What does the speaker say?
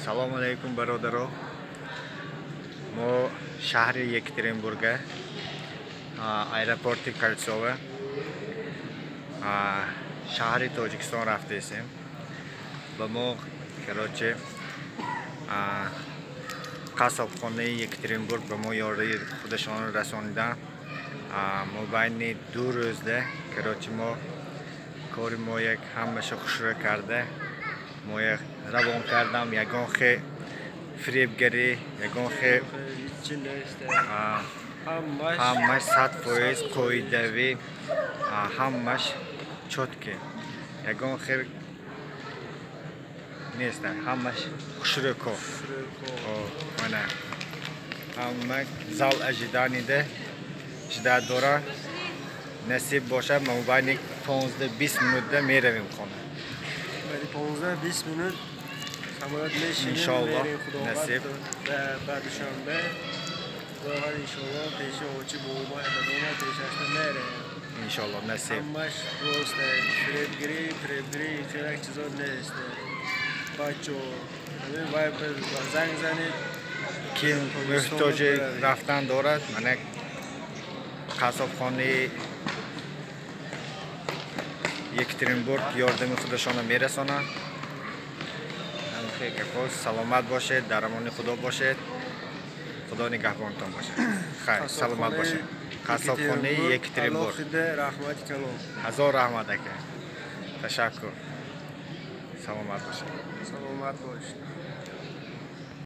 Салом алейкум, бародаро. Мо шаҳри Екатеринбурга, аэропорти Кольцово, шаҳри Тоҷикистон рафтаистем. Ба мо, короче, қассобхонаи Екатеринбург ба мо ёрии худашонро расониданд. Мо байни 2 рӯзда, короче, мо кори мо як ҳамаша хушрӯ карда, мо як равон кардам. Ягон хе фиребгарӣ, ягон хе ҳичи нест. Ҳамаш Ҳамаш 100% қоидавӣ, ҳамаш чёткий, ягон хел нест, ҳамаш хушрӯ кор. Мана, ҳама зал ожидания да ждать дора. Насиб бошад, мо байни 15-20 минутда меравем хона. Баъди 15-20 минут самолёт мешинем. Иншоаллоҳ, мерем, Худованд насиб. Ба Душанбе. Худованд, иншоаллоҳ, пеши очи боба, дадома пешашта мерем. Иншоаллоҳ, насиб. Ҳамаш рост, фиребгирӣ хеле чизо нест. Бачо, ҳамин вай занг занед. Ки муҳтоҷи рафтан дорад, мана, қассобхонаи Екатеринбург ёрдами худашонро мерасонанд. Гапо, саломат бошед, дар амони Худо бошед, Худо нигаҳбонтон бошад. Хайр, саломат бошед. Қассобхонаи Екатеринбург. Алоҳида раҳмати калом. Ҳазор раҳмат, ака, ташаккур, саломат бошед. Саломат бошед.